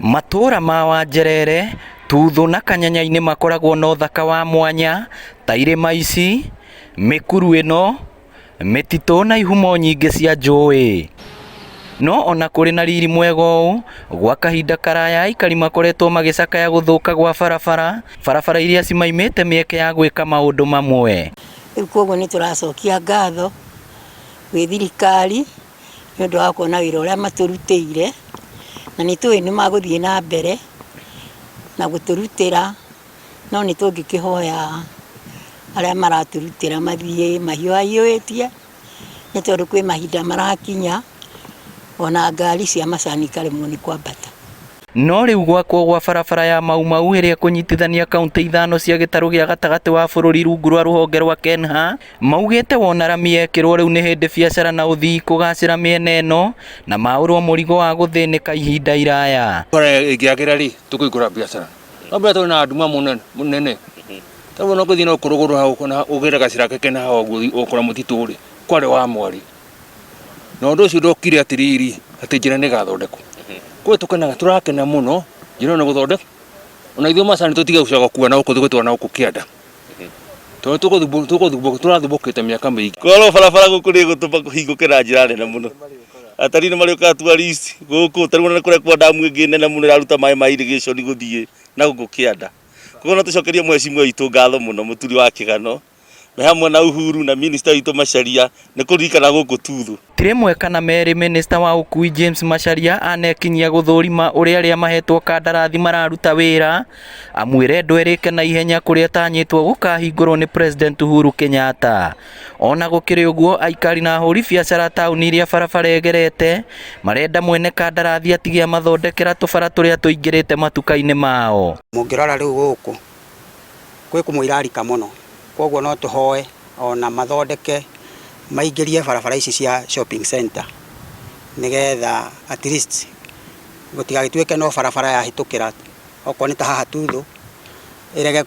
Matũũra ma Wanjerere, Tuthũ na Kanyanya-inĩ makoragwo na ũthaka wa mwanya ta irĩma ici, mĩkuru ĩno, mĩtitũ na ihumo nyingĩ cia njũĩ. No ona kũrĩ na riri mwega ũũ, gwa kahinda karaya aikari makoretwo magĩcakaya gũthũka gwa barabara, barabara iria cimaimĩte mĩeke ya gwĩka maũndũ mamwe. Rĩu koguo nĩ tũracokia ngatho gwĩ thirikari nĩ ũndũ wa kuona wĩra ũrĩa matũrutĩire, na nĩ tũĩ nĩ magũthiĩ na mbere na gũtũrutĩra, no nĩ tũngĩkĩhoya arĩa maratũrutĩra mathiĩ mahiũhahiũhĩtie, nĩ tondũ kwĩ mahinda marakinya ona ngari cia macani ikaremwo nĩ kwambata. No rĩu gwakwo gwa barabara ya Mau Mau ĩrĩa ĩkũnyitithania kauntĩ ithano cia gĩtarũ gĩa gatagatĩ wa bũrũri rungu rwa rũhonge rwa KENHA, maugĩte wona rami yekĩrwo rĩu nĩ hĩndĩ biacara na ũthii ikũgacĩra mĩena ĩno na maũrwo mũrigo wa gũthĩnĩka ihinda iraya. Bara ĩngĩagĩra rĩ, tũkũhingũra biacara. No mbere tũrĩ na nduma mũnene. Tarĩu ona ũngĩthiĩ na gũkũ rũgũrũ hau ũgĩre gacĩra keke na haha ũguo ũgũkora mũtitũ rĩ, kwarĩ wa mwarĩ. Na ũndũ ũcio ndokire atĩrĩrĩ, atĩ njĩra nĩ ĩgathondekwo. Koguo tũkenaga, tũrakena mũno njĩra ĩno nĩ gũthondekwo. Ona ithuĩ macani tũtige gũcoka gũkua na gũkũ tũgĩtwara na gũkũ kĩanda. Tondũ tũrathumbũkĩte mĩaka mĩingĩ. Kwarwo barabara gũkũ nĩ ĩgũtũma kũhingũke na njĩra nene mũno. Atalii nĩ marĩũkaga tourist gũkũ, ta rĩu ona nĩ kũrekwo ndamu ĩngĩ nene mũno ĩraruta maĩ ma irrigation gũthiĩ na gũkũ kĩanda. Koguo no tũcokerie mheshimiwa witũ ngatho mũno Mũturi wa Kĩgano me hamwe na Uhuru na minister witũ Macharia nĩ kũririkana gũkũ Tuthũ. Ti rĩmwe kana merĩ Mĩnĩsta wa ũkui James Macharia anekinyia gũthũrima ũrĩa arĩa mahetwo kandarathi mararuta wĩra, amu ĩrendwo ĩrĩke na ihenya kũrĩa ĩtanyĩtwo gũkahingũrwo nĩ President Uhuru Kenyatta. Ona gũkĩrĩ ũguo aikari na ahũri biacara taũni iria barabara ĩgerete marenda mwene kandarathi atige amathondekera tũbara tũrĩa tũingĩrĩte matuka-inĩ mao. Mũngĩrora rĩu gũkũ Gwĩ kũmwe irarika mũno, kwoguo no tũhoe ona mathondeke maingĩrie barabara ici cia shopping center nĩgetha at least gũtigagĩtuĩke no barabara yahĩtũkĩra okorwo nĩ ta haha Tuthũ ĩrege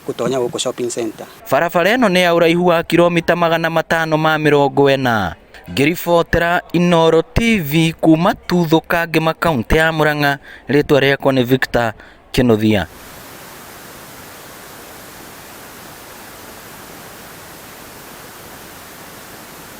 gũtonya gũkũ shopping center. Barabara ĩno nĩ ya ũraihu wa kiromita 540. Ngĩribotera Inooro TV kuma Tuthũ Kangema kauntĩ ya Murang'a, rĩtwa rĩakwa nĩ Victor Kĩnuthia.